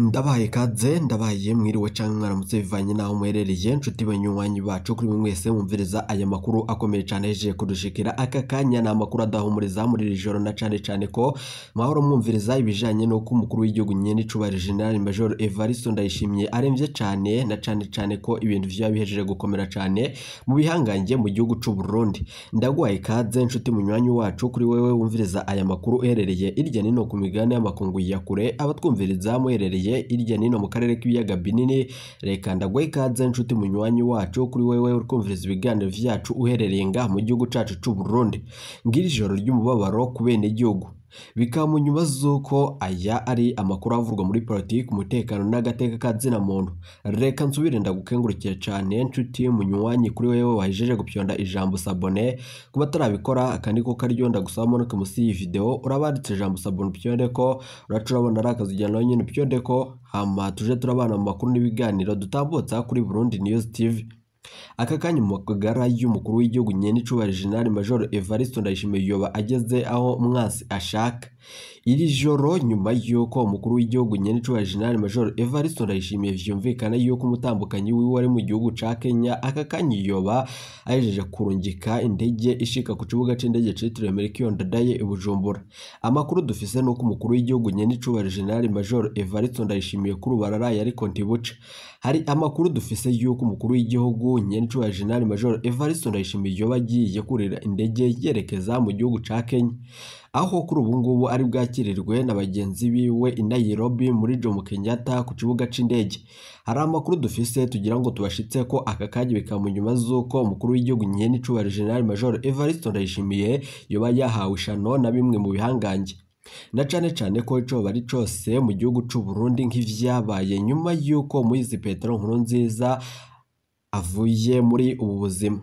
Ndabahaye ikaze, ndabahaye mwiriwe canke mwaramutse bivanye n'aho muherereye, nshuti banywanyi bacu kuri mwe mwese mwumviriza aya makuru akomeye cane ahejeje kudushikira aka kanya. Ni amakuru adahumuriza muri iri joro, na cane cane ko mwahora mwumviriza ibijanye n'uko umukuru w'igihugu nyenicubahiro General Major Evariste Ndayishimiye aremvye cane, na cane cane ko ibintu vyoba bihejeje gukomera cane mu bihangange mu gihugu c'u Burundi. Ndaguhaye ikaze nshuti munywanyi wacu, kuri wewe wumviriza aya makuru uherereye irya nino ku migabane y'amakungu ya kure, abatwumviriza muherereye irya nino mu karere k'ibiyaga binini, reka ndaguhe ikaze nshuti munywanyi wacu, kuri wewe urikumviriza ibiganiro vyacu uherereye ngaha mu gihugu cacu c'u Burundi. Ngira ijoro ry'umubabaro ku benegihugu, bikaba mu nyuma z'uko aya ari amakuru avurwa muri politiki, umutekano n'agateka ka zina muntu. Reka nsubire ndagukengurukire cane nshuti munywanyi, kuri wewe wahejeje gupyonda ijambo s'abonner. Ku batarabikora, aka niko karyo ndagusaba manuke musi y'iyi video, urabanditse ijambo s'abonner upyondeko, uraca urabona ari akazu ujyana nawe nyene upyondeko, hama tuje turabana mu makuru n'ibiganiro dutambutsa kuri Burundi News TV. Aka kanya mu magara y'umukuru w'igihugu nyenicubahiro General Major Evariste Ndayishimiye yoba ageze aho umwansi ashaka. Iri joro nyuma y'uko umukuru w'igihugu nyenicubahiro General Major Evariste Ndayishimiye vyumvikana yuko umutambukanyi wiwe ari mu gihugu ca Kenya, aka kanya yoba ahejeje kurungika indege ishika ku kibuga c'indege citiriwe Melchior Ndadaye i Bujumbura. Amakuru dufise nuko umukuru w'igihugu nyenicubahiro General Major Evariste Ndayishimiye kuri ubu araraye ariko ntibuca. Hari amakuru dufise yuko umukuru w'igihugu nyenicubahiro General Major Evariste Ndayishimiye yoba agiye kurira indege yerekeza mu gihugu ca Kenya, aho kuri ubu ngubu ari bwakirirwe na bagenzi biwe i Nairobi muri Jomo Kenyatta ku kibuga c'indege. Hari amakuru dufise tugira ngo tubashitse ko aka kanya, bikaba mu nyuma z'uko umukuru w'igihugu nyenicubahiro General Major Evariste Ndayishimiye yoba yahawe ishano na bimwe mu bihangange, na cane cane ko icoba ari cose mu gihugu c'u Burundi, nk'ivyabaye nyuma y'uko Moise Petero Nkurunziza avuye muri ubu buzima.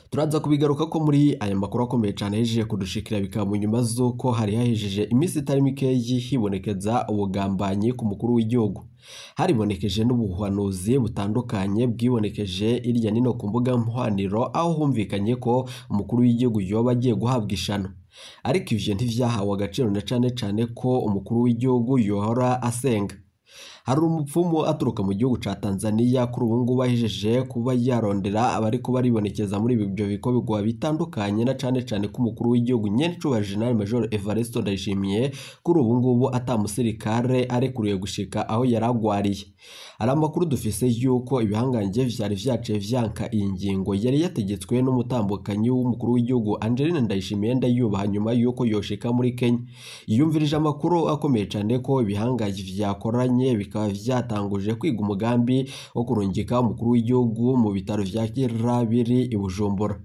Turaza kubigaruka ko muri aya makuru akomeye cane ahejeje kudushikira, bikaba mu nyuma z'uko hari hahejeje iminsi itari mikeyi hibonekeza ubugambanyi ku mukuru w'igihugu. Haribonekeje n'ubuhanuzi butandukanye bwibonekeje irya nino ku mbuga mpwaniro, aho humvikanye ko umukuru w'igihugu yoba agiye guhabwa ishano. Ariko ivyo ntivyahawe agaciro, na cane cane ko umukuru w'igihugu yohora asenga. Hari umupfumu aturuka mu gihugu ca Tanzania kuri ubu ngubu ahejeje kuba yarondera abariko baribonekeza muri ibyo bikorwa bitandukanye, na cane cane ko umukuru w'igihugu nyenicubahiro General Major Evariste Ndayishimiye kuri ubu ngubu ata musirikare arekuriwe gushika aho yaragwariye. Hari amakuru dufise yuko ibihangange vyari vyaciye vyanka iyi ngingo yari yategetswe n'umutambukanyi w'umukuru w'igihugu Angeline Ndayishimiye Ndayubaha nyuma yuko yoshika muri Kenya. Yumvirije amakuru akomeye cane ko ibihangange vyakoranye bikaba vyatanguje kwiga umugambi wo kurungika umukuru w'igihugu mu bitaro vya Kira biri i Bujumbura.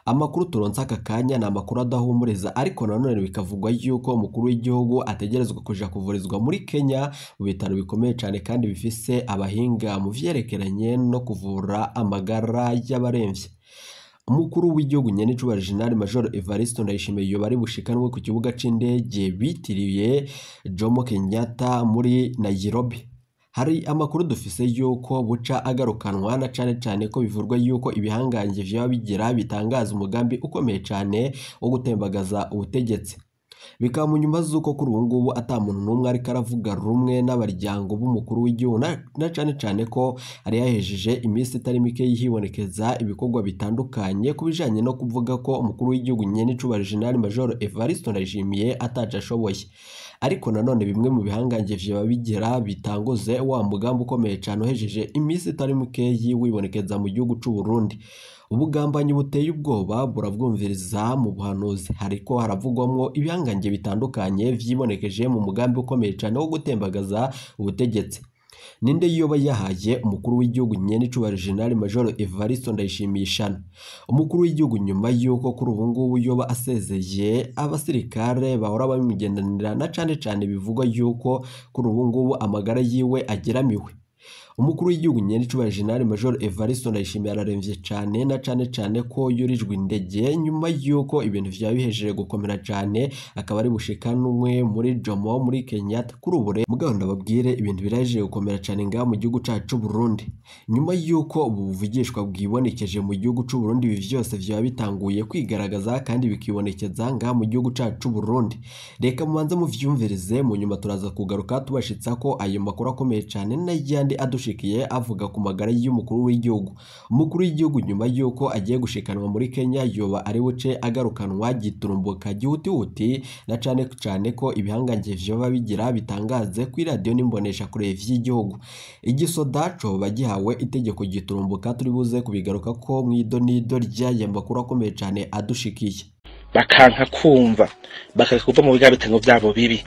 Amakuru turonse aka kanya ni amakuru adahumuriza, ariko nanone bikavugwa yuko umukuru w'igihugu ategerezwa kuja kuvurizwa muri Kenya mu bitaro bikomeye cane kandi bifise abahinga mu vyerekeranye no kuvura amagara y'abaremvye. Umukuru w'igihugu nyenicubahiro General Major Evariste Ndayishimiye yoba ari bushikanwe ku kibuga c'indege bitiriye Jomo Kenyatta muri Nairobi. Hari amakuru dufise yuko buca agarukanwa, na cane cane ko bivurwa yuko ibihangange vyoba bigira bitangaza umugambi ukomeye cane wo gutembagaza ubutegetsi. Bikaba mu nyuma z'uko kuri ubu ngubu ata muntu n'umwe ariko aravuga rumwe n'abaryango b'umukuru w'igihugu, na cane cane ko hari yahejeje iminsi itari mike hibonekeza ibikorwa bitandukanye ku bijanye no kuvuga ko umukuru w'igihugu nyenicubahiro General Major Evariste Ndayishimiye ataco ashoboye. Ariko nanone bimwe mu bihangange vyoba bigira bitanguze wa mugambi ukomeye cane uhejeje iminsi itari mikeyi wibonekeza mu gihugu c'u Burundi. Ubugambanyi buteye ubwoba burabwumviriza mu buhanuzi, hariko haravugwamwo ibihangange bitandukanye vyibonekeje mu mugambi ukomeye cane wo gutembagaza ubutegetsi. Ninde yoba yahaye umukuru w'igihugu nyenicubahiro General Major Evariste Ndayishimiye ishano? Umukuru w'igihugu nyuma y'uko kuri ubu ngubu yoba asezeye abasirikare bahora bamugendanira, na cane cane bivugwa yuko kuri ubu ngubu amagara yiwe ageramiwe. Umukuru w'igihugu nyenicubahiro General Major Evariste Ndayishimiye araremvye cane, na cane cane ko yurijwe indege nyuma yuko ibintu vya bihejeje gukomera cane, akaba ari bushikanwe muri Jomo muri Kenya. Kuri ubu rero mugabo ndababwire ibintu birahejeje gukomera cane ngaha mu gihugu cacu Burundi, nyuma yuko ubu buvugishwa bwibonekeje mu gihugu c'u Burundi. Ibi vyose vyaba bitanguye kwigaragaza kandi bikibonekeza ngaha mu gihugu cacu Burundi. Reka mubanze muvyumvirize, mu nyuma turaza kugaruka tubashitsa ko ayo makuru akomeye cane n'ayandi adushikiye avuga ku magara y'umukuru w'igihugu. Umukuru w'igihugu nyuma yuko agiye gushikanwa muri Kenya yoba ari buce agarukanwa giturumbuka gihutihuti, na cane cane ko ibihangange vyoba bigira bitangaze kuri radio n'imbonesha kure vy'igihugu. Igisoda coba gihawe itegeko giturumbuka, turi buze kubigaruka ko mw'idonido ry'aya makuru akomeye cane adushikiye. Bakanka kumva, bakareka kuva mu biga bitengo vyabo bibi,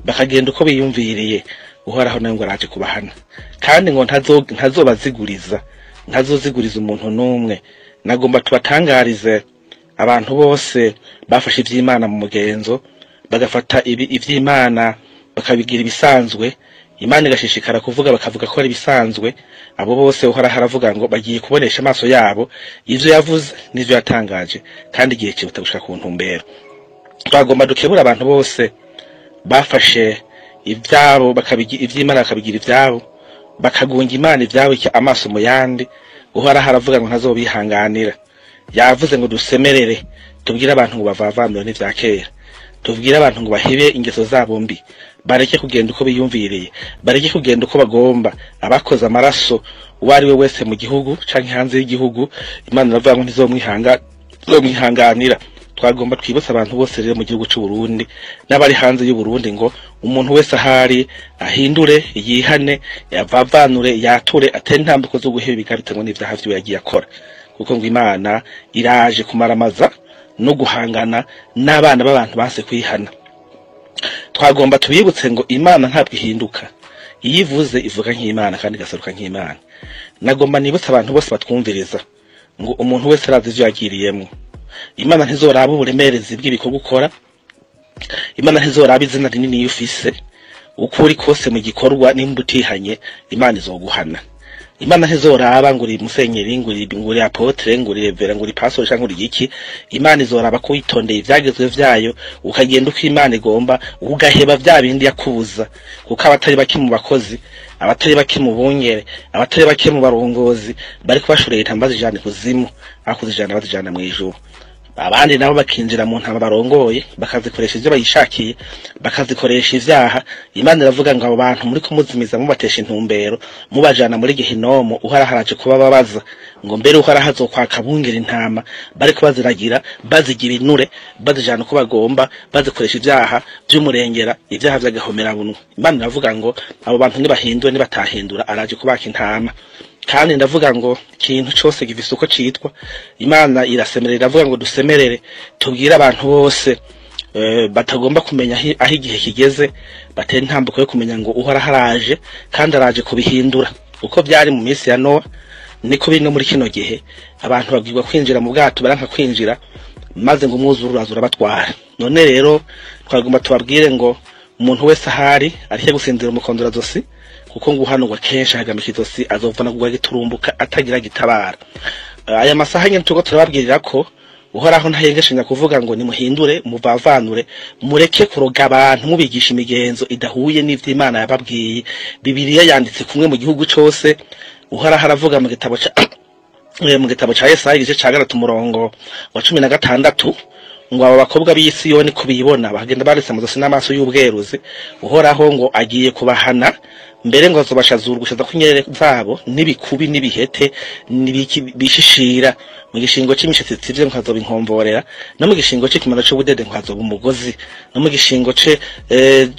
bakagenda uko biyumviriye. Uhoraho nawe ngo araje kubahana, kandi ngo ntazobaziguriza, ntazoziguriza umuntu n'umwe. Nagomba tubatangarize abantu bose bafashe ivy'Imana mu mugenzo, bagafata ivy'Imana bakabigira ibisanzwe, Imana igashishikara kuvuga bakavuga ko ari ibisanzwe. Abo bose Uhoraho aravuga ngo bagiye kubonesha amaso yabo ivyo yavuze n'ivyo yatangaje, kandi igihe cyihuta gushika ku ntumbero. Twagomba dukebura abantu bose bafashe ivyabo bakabigira ivy'Imana, bakabigira ivyabo, bakagunga Imana ivyabo amaso mu yandi. Uhoraho aravuga ngo ntazobihanganira. Yavuze ngo dusemerere, tubwire abantu ngo bavavamire n'ivya kera, tubwire abantu ngo bahibe ingeso zabo mbi, bareke kugenda uko biyumviriye, bareke kugenda uko bagomba. Abakoze amaraso uwo ari we wese mu gihugu canke hanze y'igihugu, Imana iravuga ngo ntizomwihanganira. Twagomba twibutsa abantu bose rero mu gihugu c'u Burundi n'abari hanze y'u Burundi ngo umuntu wese ahari ahindure, yihane, yavavanure, yature, atere intambuko zo guheba ibiga n'ivyaha vyiwe yagiye akora, kuko ngo Imana iraje kumaramaza no guhangana n'abana b'abantu banse kwihana. Twagomba tubibutse ngo Imana ntabwo ihinduka, iyo ivuze ivuga nk'Imana kandi igaseruka nk'Imana. Nagomba nibutse abantu bose batwumviriza ngo umuntu wese arazi ivyo yagiriyemwo. Imana ntizoraba uburemerezi bw'ibikorwa ukora, Imana ntizoraba izina rinini ufise. Uko uri kose mu gikorwa nimba utihanye, Imana izoguhana. Imana ntizoraba ngo uri musenyeri, ngo uri apotre, ngo uri revera, ngo uri pastor canke uri iki. Imana izoraba ko witondeye ivyagezwe vyayo, ukagenda uko Imana igomba, ugaheba vya bindi yakubuza. Kuko abatari bake mu bakozi, abatari bake mu bungere, abatari bake mu barongozi bariko bashoreye intama bazijana ikuzimu, aho kuzijana bazijana mw'ijuru. Abandi nabo bakinjira mu ntama barongoye, bakazikoresha ivyo bayishakiye, bakazikoresha ivyaha. Imana iravuga ngo abo bantu muri kumuzimiza mubatesha intumbero, mubajana muri gehinomu, Uhoraho araje kubababaza. Ngo mbere Uhoraho azokwaka bungera intama bariko baziragira, bazigira inure, bazijana uko bagomba, bazikoresha ivyaha vy'umurengera, ivyaha vy'agahomerabunwa. Imana iravuga ngo abo bantu nibahindure, nibatahindura araje kubaka intama. Kandi ndavuga ngo ikintu cose gifise uko citwa. Imana irasemerera, iravuga ngo dusemerere, tubwire abantu bose batagomba kumenya aho igihe kigeze, batera intambuko yo kumenya ngo Uhoraho araje, kandi araje kubihindura. Uko vyari mu minsi ya Nowa niko biri no muri kino gihe. Abantu babwirwa kwinjira mu bwato baranka kwinjira, maze ngo umwuzure uraza urabatwara. None rero twagomba tubabwire ngo umuntu wese ahari areke gusinzira umukondora zosi, kuko ngo uhanurwa kenshi ahagamika izosi azovana kugwa giturumbuka atagira gitabara. Aya masaha nyene turiko turababwirira ko Uhoraho ntahengeshanya kuvuga ngo nimuhindure, muvavanure, mureke kuroga abantu mubigisha imigenzo idahuye n'ivy'Imana yababwiye. Bibiliya yanditse kumwe mu gihugu cose. Uhoraho aravuga mu gitabo ca mu gitabo ca Yesaya igice ca 3 umurongo wa 16 ngo aba bakobwa b'Isiyoni kubibona bagenda baretse amazosi n'amaso y'ubweruzi. Uhoraho ngo agiye kubahana, mbere ngo azobashazura gushaza kw'inyerere zabo n'ibikubi n'ibihete n'ibishishira. Mu gishingo c'imishitsi tsivye ngo azoba inkomborera, no mu gishingo c'ikimano c'ubudede ngo azoba umugozi, no mu gishingo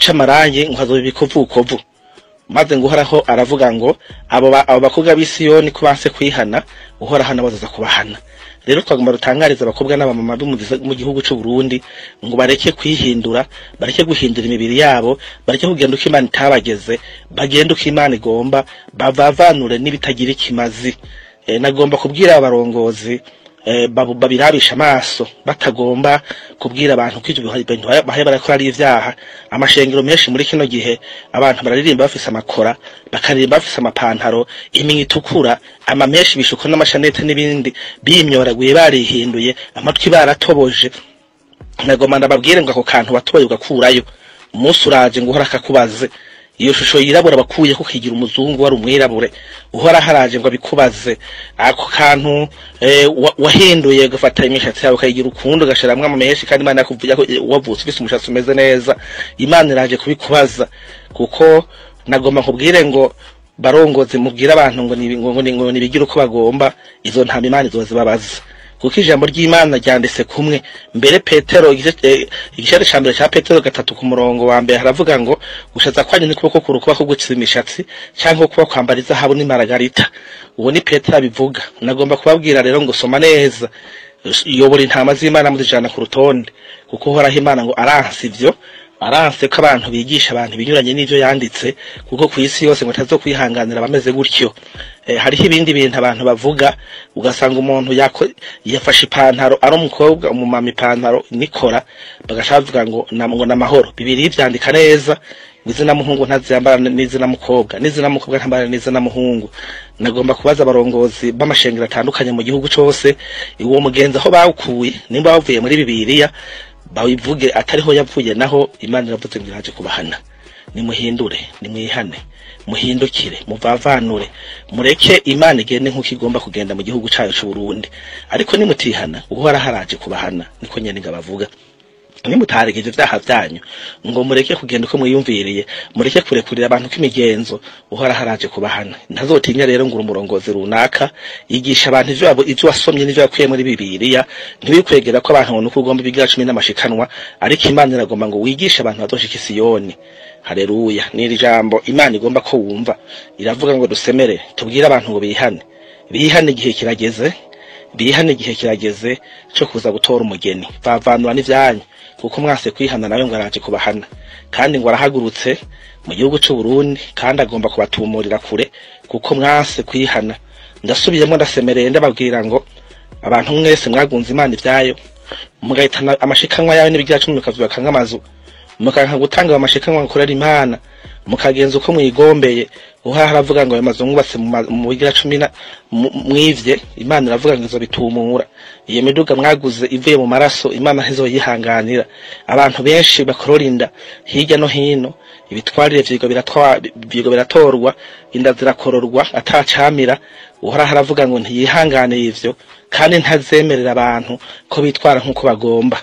c'amarangi ngo azoba ibikovukovu. Maze ngo Uhoraho aravuga ngo abo bakobwa b'Isiyoni ko banse kwihana, Uhoraho nabo azoza kubahana. Rero twagomba rutangariza abakobwa n'abamama bo mu gihugu c'u Burundi ngo bareke kwihindura, bareke guhindura imibiri yabo, bareke kugenda uko Imana itabageze, bagende uko Imana igomba, bavavanure n'ibitagira ikimazi. Nagomba kubwira abarongozi Babirabisha amaso, batagomba kubwira abantu ko ivyo bintu bahe barakora ari ivyaha. Amashengero menshi muri kino gihe abantu bararirimba bafise amakora, bakaririmba bafise amapantaro, iminwa itukura, amamenshi, ibishuko n'amashanete n'ibindi, bimyoraguye, barihinduye, amatwi baratoboje. Nagomba ndababwire ngo ako kantu watoboye ugakurayo, umunsi uraje ngo uhora akakubaze. Iyo shusho yirabura bakuye ko kigira umuzungu wari umwirabure, uhora haraje ngo abikubaze. Ako kantu wahinduye gufata imishatsi yawe ukayigira ukundi, ugashiramwo amamenshi, kandi Imana yakuvuye ko wavutse ufise umushatsi umeze neza, Imana iraje kubikubaza. Kuko nagomba nkubwire ngo barongozi mubwire abantu ngo nibigire uko bagomba, izo ntama Imana izozibabaza, kuko ijambo ry'Imana ryanditse kumwe. Mbere Petero, igice ca mbere ca Petero 3 ku murongo wa mbere, haravuga ngo gushaza kwanyu ni kuboko kurukuba ko guciza imishatsi canke kuba kwambara izahabu n'imaragarita. Uwo ni Petero abivuga. Nagomba kubabwira rero ngo soma neza, yobora intama z'Imana muzijana ku rutonde, kuko Uhoraho Imana ngo aranse ivyo, aranse ko abantu bigisha abantu binyuranye n'ivyo yanditse, kuko ku isi yose ngo atazokwihanganira abameze gutyo. Hariho ibindi bintu abantu bavuga, ugasanga umuntu yafashe ipantaro ari umukobwa, umumama, ipantaro nikora, bagaca bavuga ngo namahoro. Bibiliya ivyandika neza ngo izina muhungu ntaziyambara n'izina mukobwa, n'izina mukobwa ntambara n'izina muhungu. Nagomba kubaza abarongozi b'amashengero atandukanye mu gihugu cose, uwo mugenzi aho bawukuye, nimba bavuye muri Bibiliya babivuge, atariho yavuye naho Imana iravuze ngo iraje kubahana. Nimuhindure, nimwihane, muhindukire, muvavanure, mureke Imana igende nk'uko igomba kugenda mu gihugu cayo c'u Burundi. Ariko nimutihana, uhora haraje kubahana, niko nyene ngabavuga. Nimutareka ivyo vyaha vyanyu ngo mureke kugenda uko mwiyumviriye, mureke kurekurira abantu k'imigenzo, uhora haraje kubahana. Ntazotinya rero ngo umurongozi runaka yigisha abantu ivyo wasomye n'ivyo yakuye muri Bibiliya, ntibikwegera ko abantu ngo nuko ugomba ibigira 10 n'amashikanwa, ariko Imana iragomba ngo wigishe abantu bazoshika i Siyoni. Haleluya! Ni ijambo Imana igomba ko wumva. Iravuga ngo dusemere, tubwire abantu ngo bihane, bihane, igihe kirageze, bihane, igihe kirageze cyo kuza gutora umugeni. Vavanura n'ivyanyu, kuko mwase kwihana, nawe ngo araje kubahana, kandi ngo arahagurutse mu gihugu c'u Burundi, kandi agomba kubatumurira kure kuko mwase kwihana. Ndasubiyemo, ndasemereye, ndababwira ngo abantu mwese mwagunze Imana ivyayo, mugahitana amashikanwa yawe n'ibigira 10, mukavyubaka nk'amazu, mukanka gutanga amashikanwa gukorera Imana, mukagenza uko mwigombeye, uhaha aravuga ngo ayo mazu mwubatse mu bigira 10 na mwivye, Imana iravuga ngo izobitumura. Iyo miduga mwaguze ivuye mu maraso, Imana ntizoyihanganira. Abantu benshi bakorora inda hirya no hino, ibitwarire vyigo biratorwa, inda zirakororwa atacamira. Uhoraho aravuga ngo ntiyihanganiye ivyo, kandi ntazemerera abantu ko bitwara nk'uko bagomba.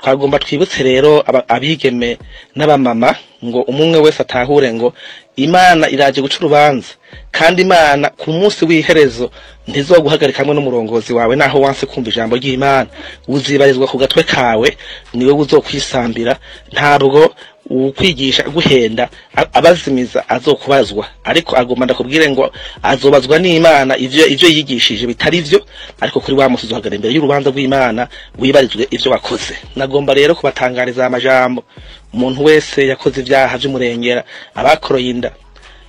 Twagomba twibutse rero abigeme n'abamama ngo umwe wese atahure ngo Imana iraje guca urubanza, kandi Imana ku munsi w'iherezo ntizoguhagarika hamwe n'umurongozi wawe. Naho wanse kumva ijambo ry'Imana, uzibarizwa ku gatwe kawe, niwe uzokwisambira. Ntabwo ukwigisha guhenda abazimiza azokubazwa, ariko agomba ndakubwire ngo azobazwa n'Imana ivyo yigishije bitari vyo, ariko kuri wa musi uzohagarara imbere y'urubanza rw'Imana wibarizwe ivyo wakoze. Nagomba rero kubatangariza amajambo: umuntu wese yakoze ivyaha vy'umurengera, abakoroye inda,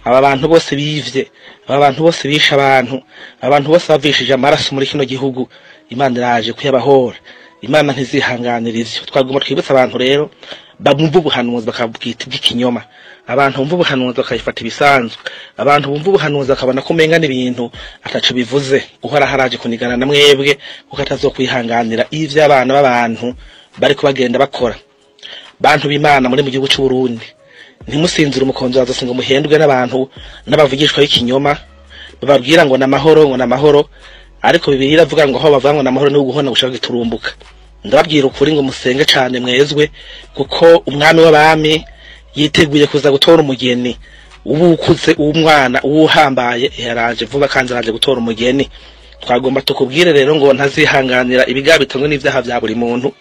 aba bantu bose bivye, aba bantu bose bishe abantu, abantu bose bavishije amaraso muri kino gihugu, Imana iraje kuyabahora. Imana ntizihanganira ivyo. Twagomba twibutsa abantu rero bumva ubuhanuzi bakabwita iby'ikinyoma, abantu bumva ubuhanuzi bakayifata ibisanzwe, abantu bumva ubuhanuzi bakabona ko umenga n'ibintu ataco bivuze. Uhora haraje kunigana na mwebwe, kuko atazokwihanganira ivyo abana b'abantu bariko bagenda bakora. Bantu b'Imana muri mu gihugu c'u Burundi, ntimusinzire umukonzo wazo ngo muhendwe n'abantu n'abavugishwa b'ikinyoma bababwira ngo namahoro, ngo namahoro, ariko Bibiliya iravuga ngo aho bavuga ngo namahoro ni uguhona gushaka giturumbuka. Ndababwira ukuri ngo musenge cane mwezwe, kuko umwami w'abami yiteguye kuza gutora umugeni. Ubu ukuze, umwana uwuhambaye yaraje vuba, kandi araje gutora umugeni. Twagomba tukubwire rero ngo ntazihanganira ibiga bitangwe n'ivyaha vya buri muntu,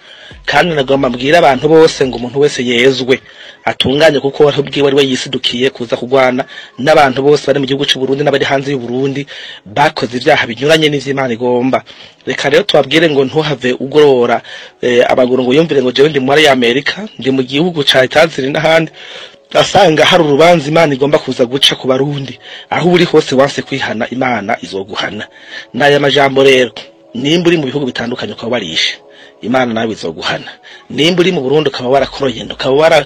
kandi nagomba mbwira abantu bose ngo umuntu wese yezwe atunganye, kuko wari ubwiwe ari we yisidukiye kuza kugwana n'abantu bose bari mu gihugu c'u Burundi n'abari hanze y'u Burundi bakoze ivyaha binyuranye n'ivy'Imana igomba. Reka rero tubabwire ngo ntuhave ugorora abaguru ngo yumvire ngo jewe ndi muri Amerika, ndi mu gihugu ca Tanzania n'ahandi, asanga hari urubanza Imana igomba kuza guca ku Barundi. Aho uri hose wanse kwihana, Imana izoguhana. N'aya majambo rero. Nimba uri mu bihugu bitandukanye ukaba warishe, Imana nawe izoguhana. Nimba uri mu Burundi ukaba warakoroye, ukaba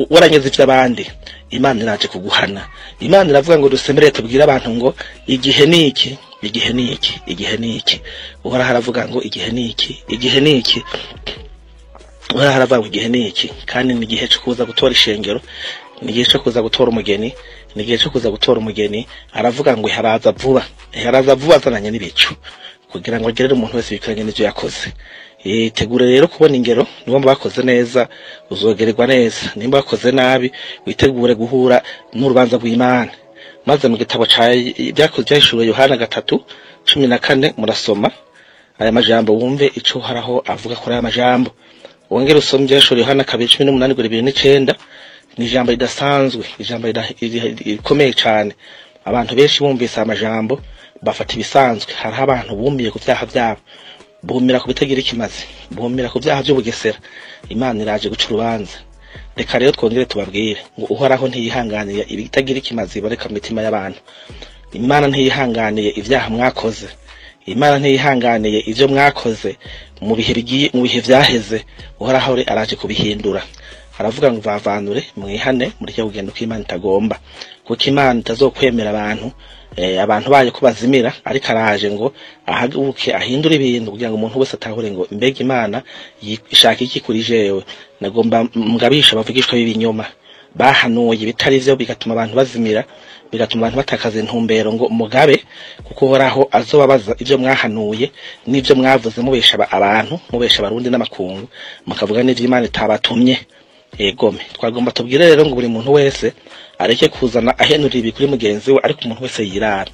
waranyeze ivy'abandi, Imana iraje kuguhana. Imana iravuga ngo dusemerere tubwire abantu ngo igihe niki, igihe niki, igihe niki. Uhoraho aravuga ngo igihe niki, igihe niki. Uhoraho aravuga ngo igihe niki, kandi ni igihe cyo kuza gutora ishengero, ni igihe cyo kuza gutora umugeni, ni igihe cyo kuza gutora umugeni. Aravuga ngo haraza vuba, haraza vuba azananye n'ibicu, kugira ngo agerere umuntu wese bikoranye n'ivyo yakoze. Tegure rero kubona ingero, niba bakoze neza uzogererwa neza, nimba bakoze nabi witegure guhura n'urubanza rw'Imana. Maze mu gitabo ca byakoze byahishuriwe Yohana 3:14 murasoma aya majambo wumve ico haraho avuga kuri aya majambo. Wongere usome byahishuriwe Yohana 2:18-29, ni ijambo ridasanzwe, ijambo rikomeye cyane. Abantu benshi bumvise aya majambo bafata ibisanzwe. Hariho abantu bumiye ku vyaha vyabo, bumira ku bitagira ikimazi, bumira ku vyaha vy'ubugesera. Imana iraje guca urubanza. Reka rero twongere tubabwire ngo Uhoraho ntiyihanganiye ibitagira ikimazi bareka mu mitima y'abantu. Imana ntiyihanganiye ivyaha mwakoze, Imana ntiyihanganiye ivyo mwakoze mu bihe bigiye, mu bihe vyaheze. Uhoraho araje kubihindura. Aravuga ngo vavanure mwihane, mureke kugenda uko Imana itagomba, kuko Imana itazokwemera abantu abantu bayo ko bazimira. Ariko araje ngo ahaguruke ahindure ibintu kugira ngo umuntu wese atahure ngo mbega Imana ishaka iki kuri jewe. Nagomba mugabisha bavugishwa b'ibinyoma bahanuye ibitari vyo, bigatuma abantu bazimira, bigatuma abantu batakaza intumbero, ngo mugabe, kuko Uhoraho azobabaza ivyo mwahanuye n'ivyo mwavuze mubesha abantu, mubesha abarundi n'amakungu, mukavuga n'ivyo Imana itabatumye. Egome twagomba tubwire rero ngo buri muntu wese areke kuzana ahenura ibi kuri mugenzi we, ariko umuntu wese yirara.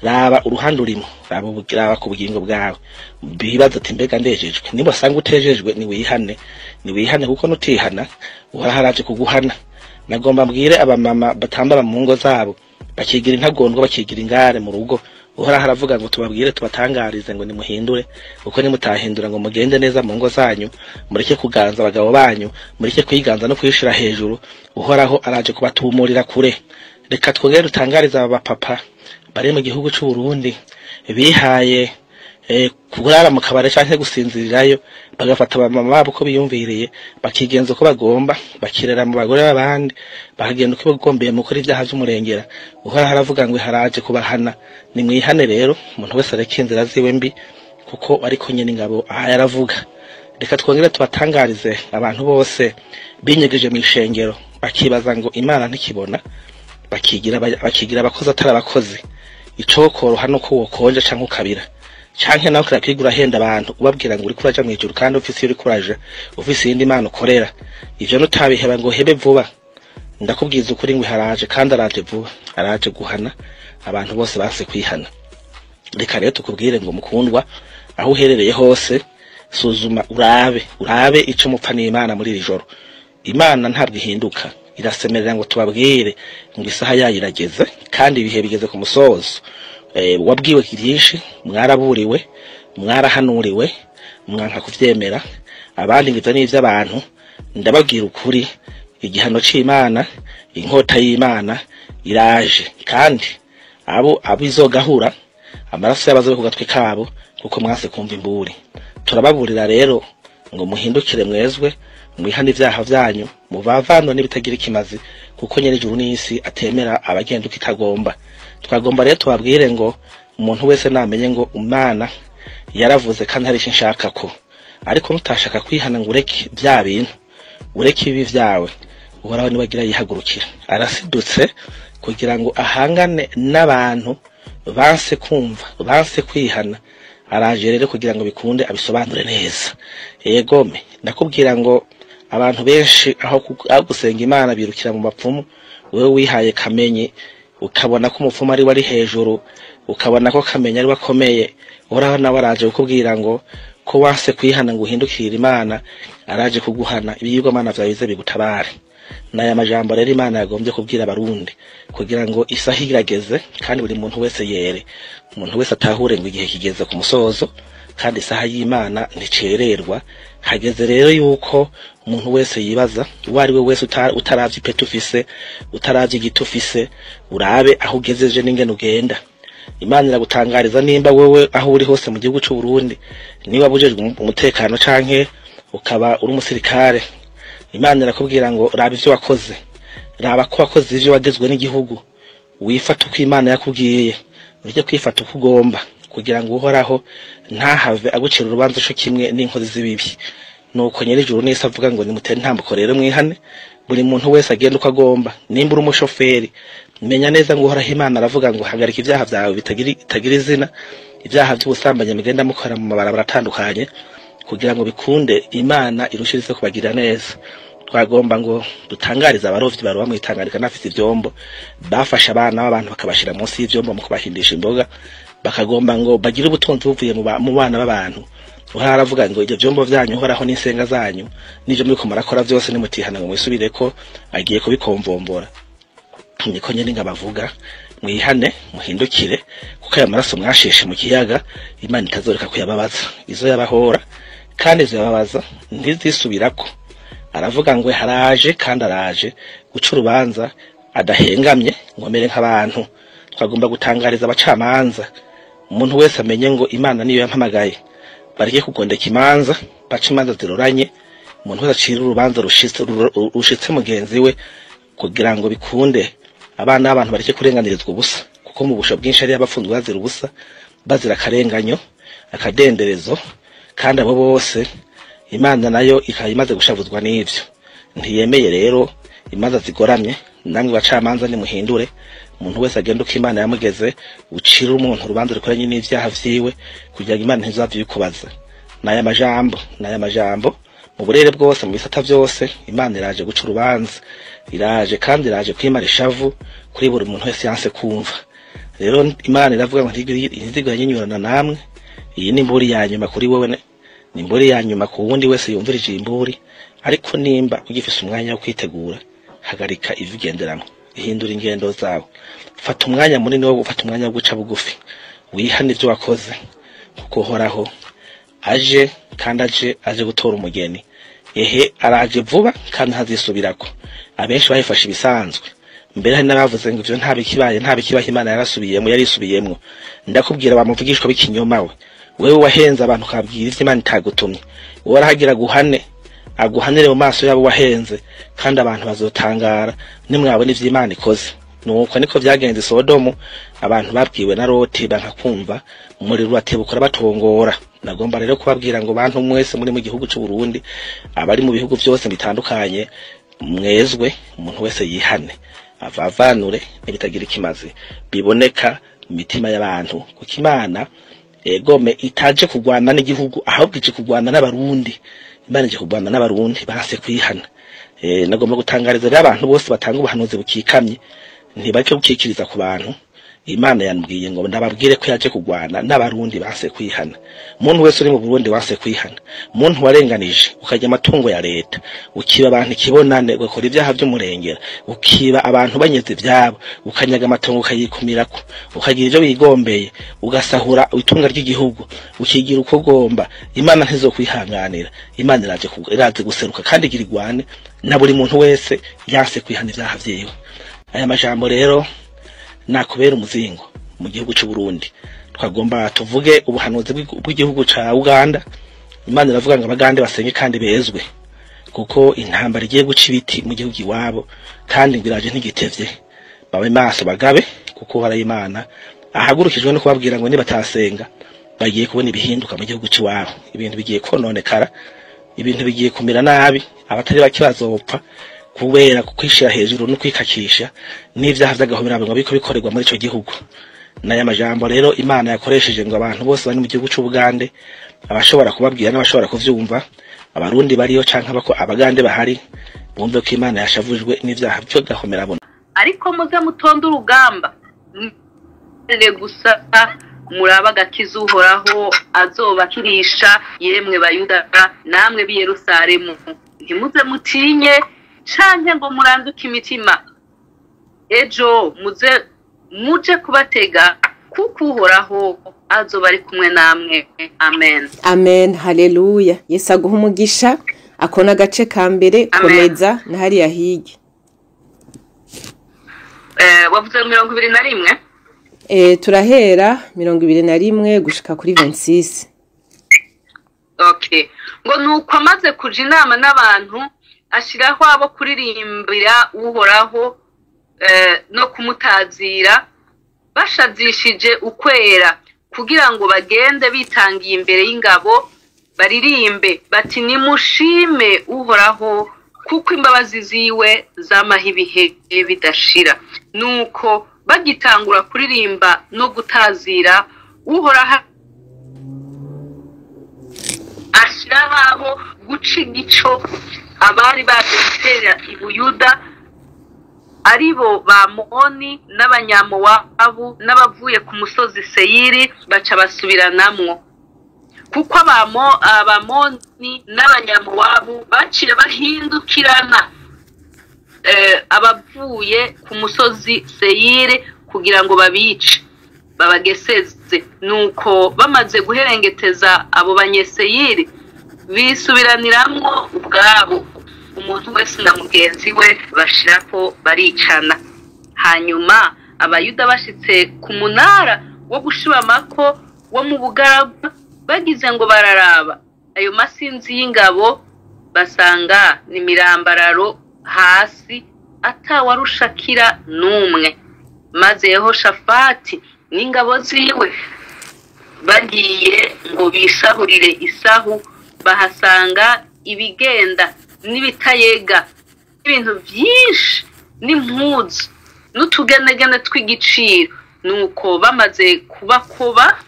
Raba uruhande urimo, raba ku bugingo bwawe, bibaza ati mbega ndejejwe. Niba usanga utejejwe ni wihane, ni wihane, kuko nutihana Uhoraho araje kuguhana. Nagomba mbwire abamama batambara mu ngo zabo bakigira intagondwa, bakigira ingare mu rugo. Uhoraho aravuga ngo tubabwire tubatangarize ngo nimuhindure, kuko nimutahindura ngo mugende neza mu ngo zanyu, mureke kuganza abagabo banyu, mureke kwiganza no kwishira hejuru, Uhoraho araje kubatumurira kure. Reka twongere dutangarize aba bapapa bari mu gihugu c'u Burundi bihaye kurara mu kabare canke gusinzirirayo, bagafata abamama babo uko biyumviriye, bakigenza uko bagomba, bakirera mu bagore b'abandi, bakagenda uko bagombeye mu gukora ivyaha vy'umurengera. Uhoraho aravuga ngo haraje kubahana. Nimwihane rero, umuntu wese areke inzira ziwe mbi, kuko ariko nyene ingabo aha yaravuga. Reka twongere tubatangarize abantu bose binyegeje mw'ishengero, bakibaza ngo Imana ntikibona, bakigira abakozi atari abakozi. Icokoroha nuko wokonja canke ukabira, canke nawe ukirakwigura henda abantu ubabwira ngo uriko uraja mw'ijuru kandi ufise iyo uriko uraja, ufise iyindi Imana ukorera. Ivyo nutabiheba ngo hebe vuba, ndakubwiza ukuri ngo haraje, kandi araje vuba, araje guhana abantu bose base kwihana. Reka rero tukubwire ngo mukundwa, aho uherereye hose suzuma, urabe ico mupfa n'Imana muri iri joro. Imana ntabwo ihinduka, irasemerera ngo tubabwire ngo isaha yayo irageze, kandi ibihe bigeze ku musozo. Wabwiwe byinshi, mwaraburiwe, mwarahanuriwe, mwanka kuvyemera, abandi ngo ivyo ni ivy'abantu. Ndababwira ukuri, igihano c'Imana, inkota y'Imana iraje, kandi abo abizogahura amaraso y'abazobe ku gatwe kabo, kuko mwase kumva imburi. Turababurira rero ngo muhindukire mwezwe, mwihane ivyaha vyanyu, muvavanwe n'ibitagira ikimazi, kuko nyene ijuru n'isi atemera abagenda uko itagomba. Twagomba rero tubabwire ngo umuntu wese namenye ngo Imana yaravuze kandi hari ico nshaka ko, ariko nutashaka kwihana ngo ureke vya bintu, ureke ibibi vyawe, Uhoraho niwe agira yihagurukira. Arasidutse kugira ngo ahangane n'abantu banse kumva, banse kwihana. Araje rero kugira ngo bikunde abisobanure neza. Egome ndakubwira ngo abantu benshi aho gusenga Imana birukira mu bapfumu. Wewe wihaye Kamenyi, ukabona ko umupfumu ari wari hejuru, ukabona ko Kamenyi ari wakomeye, Uhoraho nawe araje kukubwira ngo ko wanse kwihana ngo uhindukire Imana, araje kuguhana, ibiyigwamana vyawe bize bigutabare. Naya majambo rero Imana yagombye kubwira abarundi kugira ngo isaha irageze, kandi buri muntu wese yere, umuntu wese atahure ngo igihe kigeze ku musozo, kandi isaha y'Imana nticererwa. Hageze rero yuko umuntu wese yibaza, uwo ari we wese utaravye ipeti ufise, utaravye igiti ufise, urabe aho ugezeje n'ingene ugenda. Imana iragutangariza nimba wewe aho uri hose mu gihugu c'u Burundi, niba bujejwe umutekano canke ukaba uri umusirikare, Imana irakubwira ngo raba ivyo wakoze, raba ko wakoze ivyo wagezwe n'igihugu, wifata uko Imana yakubwiye, ureke kwifata uko ugomba, kugira ngo Uhoraho ntahave agucira urubanza co kimwe n'inkozi z'ibibi. Nuko Nyirijuru n'isi avuga ngo nimutere intambuko rero mwihane, buri muntu wese agenda uko agomba. Nimba uri umushoferi, menya neza ngo Uhoraho Imana aravuga ngo hagarika ibyaha vyawe bitagira izina, ibyaha vy'ubusambanyi mugenda mukora mu mabarabara atandukanye, kugira ngo bikunde Imana irushirize kubagirira neza. Twagomba ngo dutangarize abarovyi baroba mw'itanganika n'afise ivyombo, bafashe abana b'abantu bakabashira munsi y'ivyombo mu kubahindisha imboga, bakagomba ngo bagire ubutunzi buvuye mu bana b'abantu. Uhoraho aravuga ngo ivyo vyombo vyanyu, Uhoraho n'insenga zanyu, n'ivyo muriko murakora vyose nimutihana ngo mwisubireko, agiye kubikomvombora. Niko nyene ngabavuga, mwihane muhindukire, kuko aya maraso mwasheshe mu kiyaga Imana itazoreka kuyababaza. Izo yabahora kandi izo yababaza ntizisubirako. Aravuga ngo haraje kandi araje guca urubanza adahengamye ngo amere nk'abantu. Twagomba gutangariza abacamanza, umuntu wese amenye ngo Imana niyo yampamagaye, bareke kugondeka imanza, bace imanza ziroranye, umuntu wese acire urubanza rushitse mugenzi we, kugira ngo bikunde abana b'abantu bareke kurenganirizwa ubusa, kuko mu busho bwinshi ari abafunzwe bazira ubusa, bazira akarenganyo, akadenderezo, kandi abo bose Imana nayo ikaba imaze gushavuzwa n'ivyo. Ntiyemeye rero imanza zigoramye. Namwe bacamanza nimuhindure, umuntu wese agenda uko Imana yamugeze, ucire umuntu urubanza rukoranye n'ivyaha vyiwe, kugira ngo Imana ntizavye. N'aya majambo, n'aya majambo mu burere bwose, mu bisata vyose, Imana iraje guca urubanza, iraje kandi iraje kwimara ishavu kuri buri muntu wese yanse kumva. Rero Imana iravuga ngo ntizigera nyinyurana namwe. Iyi ni imburi ya nyuma kuri wewe, ni imburi ya nyuma ku wundi wese yumvirije imburi. Ariko nimba ugifise umwanya wo kwitegura, hagarika ivigenderamo, ihindura ingendo zawe, fata umwanya munini wo gufata umwanya wo guca bugufi, wihane ivyo wakoze, kuko Uhoraho aje kandi aje gutora umugeni. Ehe, araje vuba kandi ntazisubirako. Abenshi bayifashe ibisanzwe, mbere hari n'abavuze ngo ivyo nta bikibaye, nta bikibaye, Imana yarasubiyemwo, yarisubiyemwo. Ndakubwira bamuvugishwa b'ikinyoma, we wewe wahenze abantu ukabwira ivyo Imana itagutumye, wowe arahagira guhane, aguhanire mu maso yabo wahenze, kandi abantu bazotangara nimwabona ivyo Imana ikoze. Nuko niko vyagenze Sodomu, abantu babwiwe na Loti banka kumva, umuriro uratebukura batongora. Nagomba rero kubabwira ngo bantu mwese muri mu gihugu c'u Burundi, abari mu bihugu vyose bitandukanye, mwezwe, umuntu wese yihane, avavanure n'ibitagira ikimazi biboneka mu mitima y'abantu, kuko Imana egome itaje kugwana n'igihugu, ahubwo ije kugwana n'abarundi. Imana ije kugwana n'abarundi banse kwihana. Nagomba gutangariza rero abantu bose batanga ubuhanuzi bukikamye, ntibake bukikiriza ku bantu. Imana yambwiye ngo ndababwire ko yaje kugwana n'abarundi banse kwihana. Umuntu wese uri mu Burundi wanse kwihana, umuntu warenganije ukajya amatungo ya leta, ukiba abantu ikibonane, ugakora ibyaha by'umurengera, ukiba abantu banyeze ivyabo, ukanyaga amatungo ukayikumirako, ukagira ivyo wigombeye, ugasahura itunga ry'igihugu, ukigira uko ugomba, Imana ntizokwihanganira. Imana iraje guseruka kandi igira igwane na buri muntu wese yanse kwihana ibyaha vyiwe. Aya majambo rero nakubera umuzingo mu gihugu c'u Burundi. Twagomba tuvuge ubuhanuzi bw'igihugu ca Uganda. Imana iravuga ngo abagande basenge kandi bezwe, kuko intambara igiye guca ibiti mu gihugu iwabo, kandi ngo iraje ntigitevye. Babe maso bagabe, kuko Uhoraho Imana ahagurukijwe no kubabwira ngo nibatasenga bagiye kubona ibihinduka mu gihugu c'iwabo. Ibintu bigiye kononekara, ibintu bigiye kumera nabi, abatari bake bazopfa kubera kwishira hejuru no kwikakisha n'ivyaha vy'agahomera ngo biko bikorerwa muri ico gihugu. N'aya majambo rero Imana yakoresheje ngo abantu bose bari mu gihugu c'Ubugande, abashobora kubabwira n'abashobora kuvyumva, abarundi bariyo canke abako abagande bahari, bumve ko Imana yashavujwe n'ivyaha vy'agahomera. Ariko muze mutonde urugamba gusa, muraba agakiza Uhoraho azobakirisha, yemwe Bayuda namwe b'i Yerusalemu. Ntimuze mutinye canke ngo muranduke imitima, ejo muze muje kubatega, kuko Uhoraho azoba ari kumwe namwe. Amen. Amen, haleluya. Yesu aguha umugisha. Akona agace ka mbere, komeza na hariya hirya. Wavuze 21? Turahera 21 gushika kuri 26. Okay. Ngo nuko amaze kuja inama n'abantu ashiraho abo kuririmbira Uhoraho no kumutazira bashazishije ukwera kugira ngo bagende bitangiye imbere y'ingabo baririmbe bati nimushime Uhoraho kuko imbabazi ziwe zamaho ibihe bidashira. Nuko bagitangura kuririmba no gutazira Uhoraho ashiraho abo guca igico abari baje gutera i Buyuda aribo Bamoni n'Abanyamowabu n'abavuye ku musozi Seyiri baca basubiranamwo, kuko Abamoni n'Abanyamowabu baciye bahindukirana abavuye ku musozi Seyiri kugira ngo babice babageseze. Nuko bamaze guherengeteza abo Banyeseyiri bisubiraniramwo ubwabo, umuntu wese na mugenzi we bashirako baricana. Hanyuma Abayuda bashitse ku munara wo gushibamako wo mu bugaragwa bagize ngo bararaba ayo masinzi y'ingabo basanga ni mirambararo hasi atawarushakira n'umwe. Maze Yehoshafati n'ingabo ziwe bagiye ngo bisahurire isahu bahasanga ibigenda n'ibitayega n'ibintu byinshi n'impuzu n'utugenegene tw'igiciro. Nuko bamaze kubakoba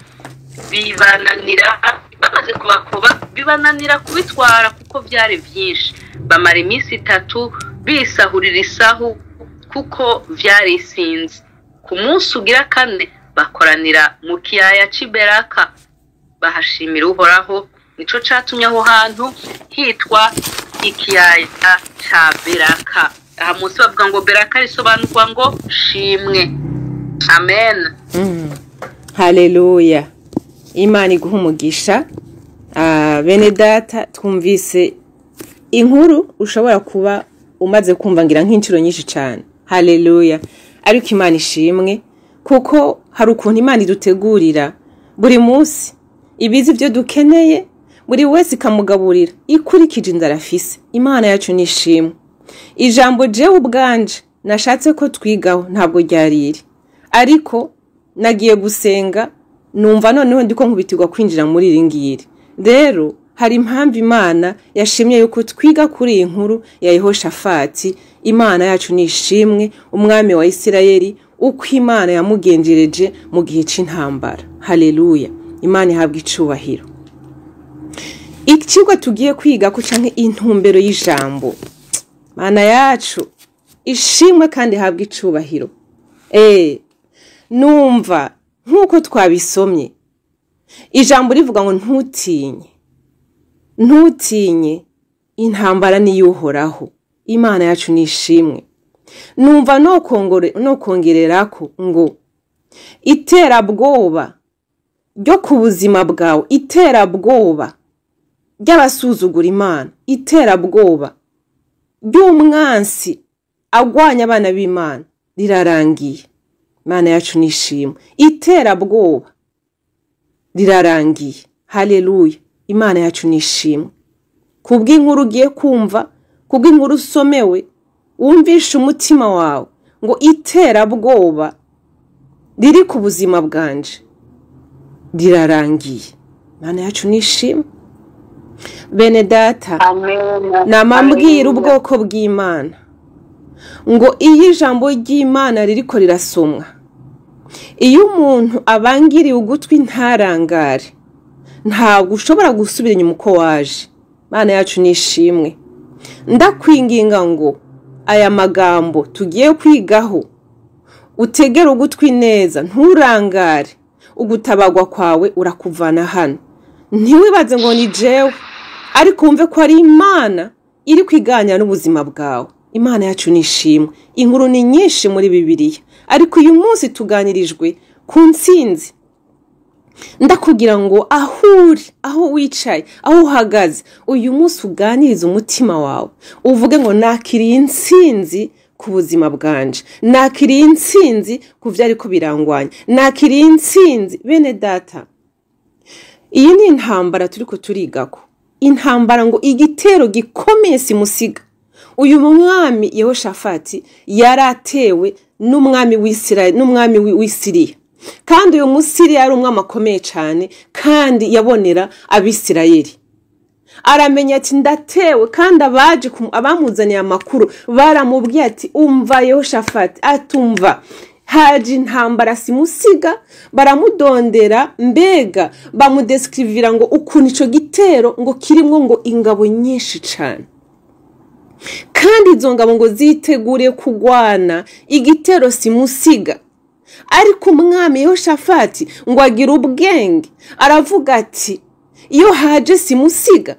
bibananira kubitwara kuko byari byinshi. Bamara iminsi 3 bisahurira isahu kuko vyari isinzi. Ku munsi ugira kane bakoranira mu kiyaya c'i Beraka bahashimira Uhoraho. Nico catumye aho hantu hitwa ikiyaya ca Beraka. Aha munsi bavuga ngo Beraka risobanurwa ngo shimwe. Amen. Haleluya. Imana iguhe umugisha. Bene data, twumvise inkuru ushobora kuba umaze kumva ngira nk'inshuro nyinshi cyane. Haleluya. Ariko Imana ishimwe kuko hari ukuntu Imana idutegurira buri munsi ibizi ibyo dukeneye, buri wese ikamugaburira ikurikije inzara afise. Imana yacu ni ishimwe. Ijambo jewe ubwanje nashatse ko twigaho ntabwo ryariri, ariko nagiye gusenga numva noneho ndiko nkubitirwa kwinjira muri iri ngiri. Rero hari impamvu Imana yashimye yuko twiga kuri iyi nkuru ya Yehoshafati. Imana yacu ni ishimwe, umwami wa Isirayeli, uko Imana yamugenjereje mu gihe c'intambara. Haleluya. Imana ihabwa icubahiro. Ikigwa tugiye kwiga ko canke intumbero y'ijambo. Mana yacu ishimwe kandi ihabwa icubahiro. Numva nkuko twabisomye ijambo rivuga ngo ntutinye, ntutinye, intambara ni Uhoraho. Imana yacu ni ishimwe. Numva no kongererako ngo iterabwoba ryo ku buzima bwawe, iterabwoba ry'abasuzugura Imana, iterabwoba ry'umwansi agwanya abana b'Imana rirarangiye. Imana yacu ni ishimwe. Iterabwoba rirarangiye. Haleluya. Imana yacu ni ishimwe. Kubw'inkuru ugiye kumva, kubw'inkuru usomewe, wumvishe umutima wawe ngo iterabwoba riri ku buzima bwanje rirarangiye. Imana yacu ni ishimwe. Bene data, namambwira ubwoko bw'Imana ngo iyo ijambo ry'Imana ririko rirasomwa, iyo umuntu abangiriye ugutwi ntarangare, ntabwo ushobora gusubira inyuma uko waje. Imana yacu ni ishimwe. Ndakwinginga ngo aya magambo tugiye kwigaho utegere ugutwi neza, nturangare. Ugutabagwa kwawe urakuvana hano. Ntiwibaze ngo ni jewe, ariko wumve ko ari Imana iri kwiganya n'ubuzima bwawe. Imana yacu ni ishimwe. Inkuru ni nyinshi muri Bibiliya, ariko uyu munsi tuganirijwe ku ntsinzi. Ndakugira ngo aho uri, aho wicaye, aho uhagaze, uyu munsi uganirize umutima wawe, uvuge ngo nakiriye intsinzi ku buzima bwanje, nakiriye intsinzi ku vyariko birangwanya, nakiriye intsinzi. Bene data, iyi ni intambara turiko turigako, intambara ngo igitero gikomeye simusiga. Uyu mwami Yehoshafati yaratewe n'umwami w'Isirayeli n'umwami w'Isiriya, kandi uyu Musiriya yari umwami akomeye cyane, kandi yabonera Abisirayeli. Aramenya ati ndatewe, kandi abaje abamuzaniye amakuru baramubwiye ati umva Yehoshafati, atumva haje intambara simusiga. Baramudondera, mbega bamudescrivira ngo ukuntu ico gitero ngo kirimwo ngo ingabo nyinshi cane, kandi izo ngabo ngo ziteguriye kugwana igitero simusiga. Ariko umwami Yehoshafati ngo agira ubwenge, aravuga ati iyo haje simusiga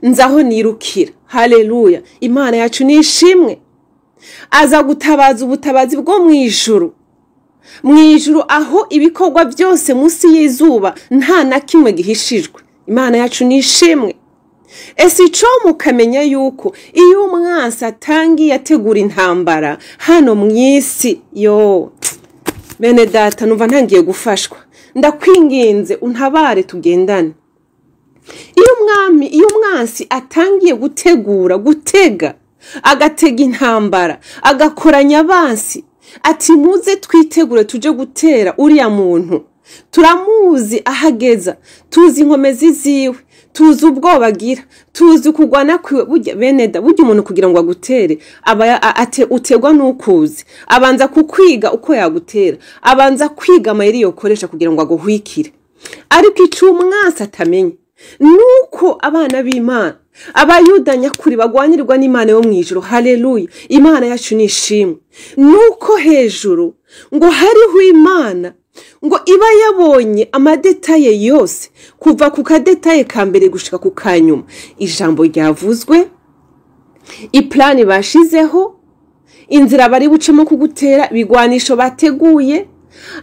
nzaho nirukira. Haleluya, Imana yacu nishimwe. Aza gutabaza ubutabazi bwo mwijuru, mwijuru aho ibikorwa byose munsi y'izuba nta na kimwe gihishijwe. Imana yacu nishimwe. Ese ico mukamenya yuko iyo umwansi atangiye ategura intambara hano mw'isi, yo bene data, numva ntangiye gufashwa, ndakwinginze untabare tugendane. Iyo umwansi atangiye gutegura gutega, agatega intambara, agakoranya abansi ati muze twitegure tuje gutera uriya muntu, turamuzi ahageza, tuzi inkomezi ziwe, tuzi ubwoba agira, tuzi kugwana kwiwe. Burya bene da, burya umuntu kugira ngo agutere aba utegwa n'ukuzi, abanza kukwiga uko yagutera, abanza kwiga amayeri yokoresha kugira ngo aguhwikire. Ariko ico umwansi atamenya nuko abana b'Imana, abayuda nyakuri bagwanirwa n'Imana yo mwijuru. Haleluya, Imana yacu nishimwe. Nuko hejuru ngo hariho Imana ngo iba yabonye amadetaye yose, kuva ku kadetaye ka mbere gushika ku kanyuma, ijambo ryavuzwe, iplani bashizeho, inzira bari bucemo kugutera, ibigwanisho bateguye,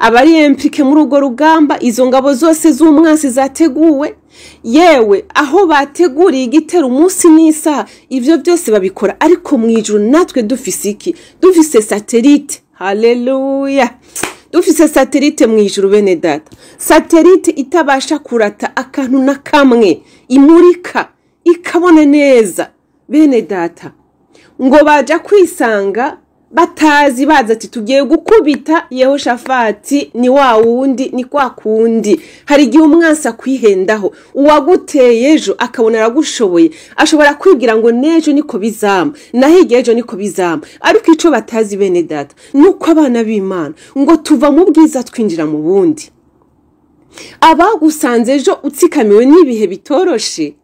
abari impliqué muri urwo rugamba, izo ngabo zose z'umwansi zateguwe, yewe aho bateguriye igitero umunsi n'isaha, ivyo byose babikora. Ariko mwijuru natwe dufise iki? Dufise satellite. Haleluya, dufise satellite mwijuru bene data, satellite itabasha kurata akantu na kamwe, imurika ikabona neza. Bene data, ngo baja kwisanga batazi, baza ati tugiye gukubita Yehoshafati, ni wa wundi, ni kwa kundi. Hari igihe umwansi akwihendaho, uwaguteye ejo akabona aragushoboye, ashobora kwibwira ngo nejo niko bizama, naho ejo niko bizama. Ariko ico batazi bene data nuko abana b'Imana ngo tuva mu bwiza twinjira mu bundi. Abagusanze ejo utsikamiwe n'ibihe bitoroshe,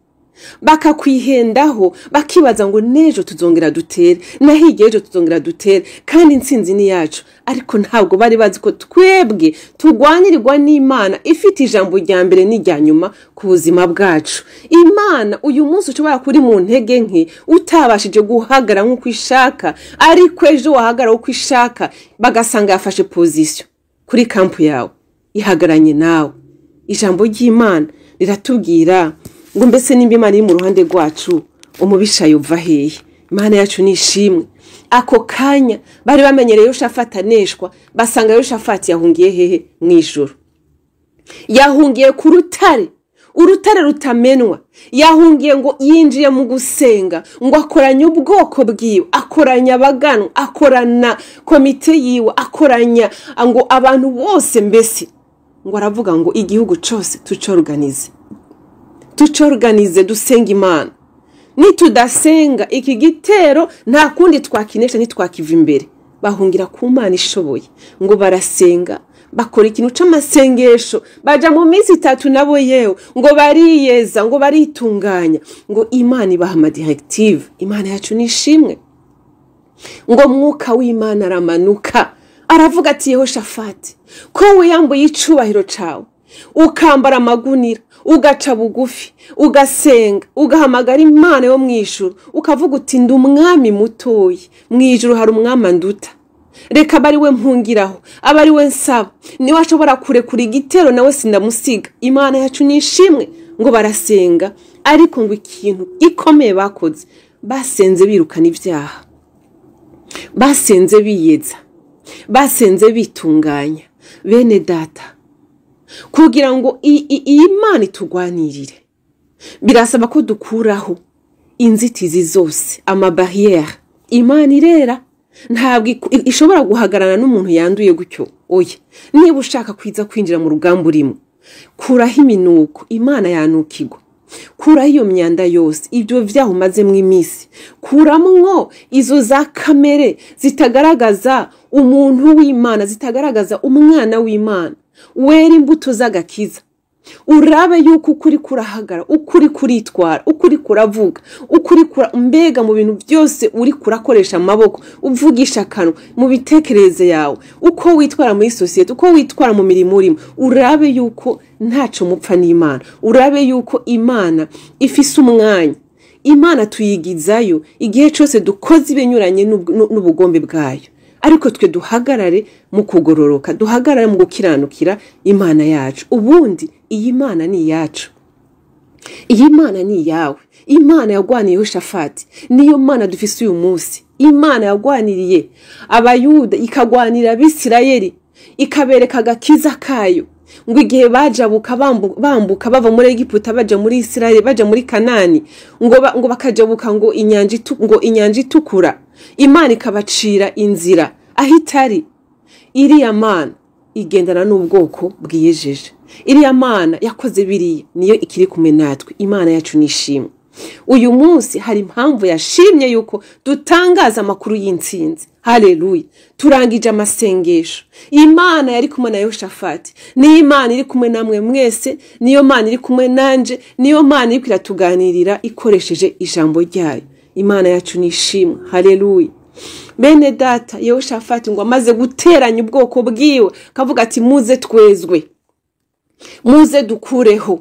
bakakwihendaho, bakibaza ngo nejo tuzongera dutere, naho ejo tuzongera dutere, kandi intsinzi ni yacu. Ariko ntabwo bari bazi ko twebwe tugwanirwa n'Imana ifite ijambo rya mbere n'irya nyuma ku buzima bwacu. Imana uyu munsi ushobora kuri mu ntege nke, utabashije guhagara nk'uko ishaka, ariko ejo wahagara uko ishaka, bagasanga yafashe position kuri kampu yawe, ihagaranye nawe. Ijambo ry'Imana riratubwira ngo mbese nimba Imana iri mu ruhande rwacu, umubisha yova hehe? Imana yacu nishimwe. Ako kanya bari bamenyereye Yehoshafati aneshwa, basanga Yehoshafati yahungiye hehe? Mwijuru. Yahungiye ku rutare, urutare rutamenwa. Yahungiye ngo yinjiye mu gusenga, ngo akoranye ubwoko bwiwe, akoranya abaganwa, akorana komite yiwe, akoranya ngo abantu bose, mbese ngo aravuga ngo igihugu cose tucorganize, tucorganize dusenga Imana. Nitudasenga iki gitero nta kundi twakinesha, ntitwakiva imbere. Bahungira ku Mana ishoboye, ngo barasenga, bakora ikintu c'amasengesho, baja mu minsi itatu nabo yewe, ngo bariyeza, ngo baritunganya, ngo Imana ibaha amadirective. Imana yacu nishimwe. Ngo mwuka w'Imana aramanuka, aravuga ati Yehoshafati, ko wiyambuye icubahiro cawe, ukambara amagunira, ugaca bugufi, ugasenga, ugahamagara Imana yo mwijuru, ukavuga uti ndi umwami mutoyi, mwijuru hari umwami anduta, reka abari we mpungiraho, abari we nsaba, niwe ashobora kurekura igitero nawe sindamusiga. Imana yacu nishimwe. Ngo barasenga, ariko ngo ikintu gikomeye bakoze, basenze birukana ibyaha, Basenze biyeza, basenze bitunganya. Bene data, kugira ngo iyi Mana itugwanirire birasaba ko dukuraho inzitizi zose, amabariyeri. Imana irera, ntabwo ishobora guhagarara n'umuntu yanduye gutyo. Oya, niba ushaka kwiza kwinjira mu rugamba urimo, kuraho iminuko, Imana yanukigwa. Kuraho iyo myanda yose, ibyo vyaha umazemwo iminsi, kuramwo izo za kamere zitagaragaza umuntu w'Imana, zitagaragaza umwana w'Imana. Wera imbuto z'agakiza, urabe yuko ukuri kurahagara, ukuri kuritwara, ukuri kuravuga, ukuri kura mbega mu bintu byose uri kurakoresha amaboko, uvugisha akanwa, mu bitekerezo yawe, uko witwara muri sosiyete, uko witwara mu mirimo urimo, urabe yuko ntaco mupfa n'Imana, urabe yuko Imana ifise umwanya. Imana tuyigizayo igihe cyose dukoze ibinyuranye n'ubugombe bwayo, ariko twe duhagarare mu kugororoka, duhagarare mu gukiranukira Imana yacu. Ubundi iyi Mana ni iyacu, iyi Mana ni iyawe. Imana yagwaniye Yehoshafati niyo Mana dufise uyu munsi. Imana yagwaniriye Abayuda, ikagwanira Abisirayeli, ikabereka agakiza kayo. Ngo igihe bajabuka bambuka bava muri Egiputa baja muri Isirayeli, baja muri Kanani, ngo bakajabuka ngo inyanja itukura, Imana ikabacira inzira aho itari. Iriya Mana igendana n'ubwoko bwiyejeje. Iriya Mana yakoze biriya niyo ikiri kumwe natwe. Imana yacu nishimwe. Uyu munsi hari impamvu yashimye yuko dutangaza amakuru y'intsinzi. Haleluya! Turangije amasengesho. Imana yari kumwe na Yehoshafati, niyo Imana iri kumwe namwe mwese, niyo Mana iri kumwe nanje, niyo Mana iri iratuganirira ikoresheje ijambo ryayo. Imana yacu nishimwe. Haleluya! Bene data, Yehoshafati ngo amaze guteranya ubwoko bwiwe, kavuga ati muze twezwe, muze dukureho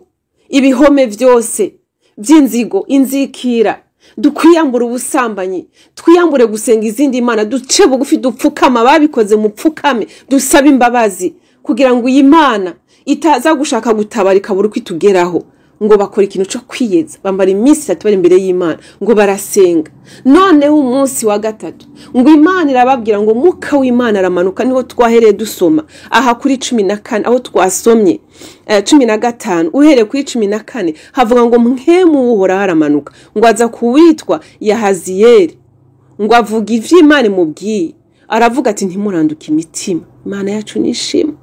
ibihome byose by'inzigo, inzikira, dukwiyambure ubusambanyi, twiyambure gusenga izindi mana, duce bugufi, dupfukama, babikoze mupfukame, dusabe imbabazi kugira ngo iyi Mana itaza gushaka gutabara ikabura uko itugeraho. Ngo bakora ikintu cyo kwiyeza, bambara iminsi itatu bari imbere y'Imana, ngo barasenga. Noneho umunsi wa gatatu ngo Imana irababwira ngo Mwuka w'Imana aramanuka. Niho twahereye dusoma aha kuri 14, aho twasomye 15, uhereye kuri 14 havuga ngo mpwemu w'Uhoraho aramanuka, ngo aza kuwitwa Yahaziyeli, ngo avuga ivy'Imana imubwiye. Aravuga ati ntimuranduke imitima. Imana yacu nishimwe.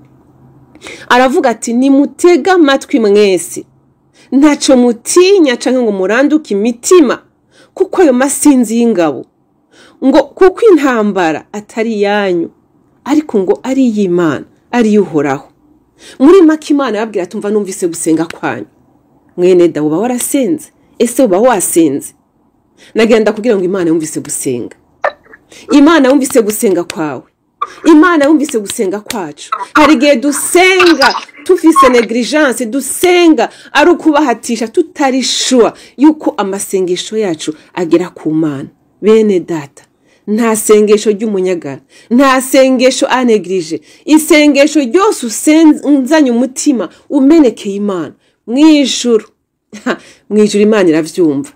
Aravuga ati nimutega amatwi mwese, ntaco mutinya canke ngo muranduke imitima, kuko ayo masinzi y'ingabo, ngo kuko intambara atari yanyu, ariko ngo ari iy'Imana, ari iy'Uhoraho. Muri make Imana yababwira ati umva numvise gusenga kwanyu. Mwene da, uba warasenze? Ese uba wasenze? Nagenda kugira ngo Imana yumvise gusenga. Imana yumvise gusenga kwawe, Imana yumvise gusenga kwacu. Hari igihe dusenga tufise negligence, dusenga ari ukubahatisha, tutari sure yuko amasengesho yacu agera ku Mana. Bene data, nta sengesho ry'umunyagara, nta sengesho aneglige. Isengesho ryose usenzanye umutima umenekeye Imana mwijuru, mwijuru Imana iravyumva.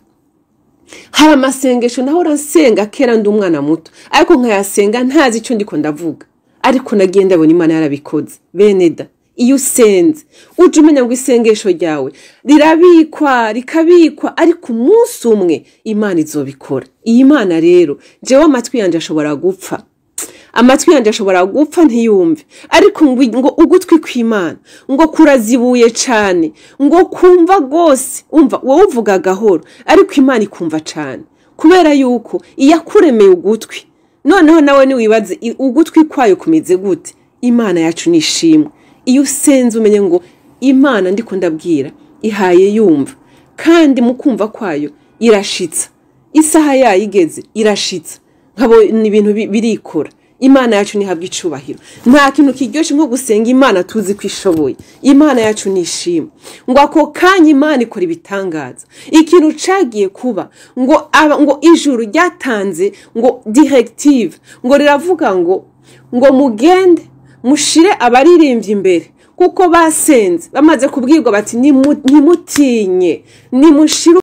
Hari amasengesho nahora nsenga kera ndi umwana muto, ariko nkayasenga ntazi ico ndiko ndavuga, ariko nagiye ndabona Imana yarabikoze. Bene da, iyo usenze uje umenya ngo isengesho ryawe rirabikwa, rikabikwa, ariko umunsi umwe Imana izobikora. Iyi Mana rero, jewe amatwi yanje ashobora gupfa, amatwi yanje ashobora gupfa ntiyumve, ariko ngo ugutwi kw'Imana ngo kurazibuye cane, ngo kumva gose. Umva wowe uvuga gahoro, ariko Imana ikumva cane, kubera yuko iyakuremeye ugutwi. Noneho nawe niwibaze ugutwi kwayo kumeze gute. Imana yacu nishimwe. Iyo usenze umenye ngo Imana ndiko ndabwira ihaye yumva, kandi mu kumva kwayo irashitsa. Isaha yayo igeze irashitsa, nkabona ibintu birikora. Imana yacu nihabwa icubahiro. Nta kintu kiryoshe nko gusenga Imana tuzi ko ishoboye. Imana yacu nishimwe. Ngo ako kanya Imana ikora ibitangaza. Ikintu cagiye kuba ngo ijuru ryatanze ngo directive, ngo riravuga ngo mugende mushire abaririmbyi imbere, kuko basenze bamaze kubwirwa bati nimutinye, nimushire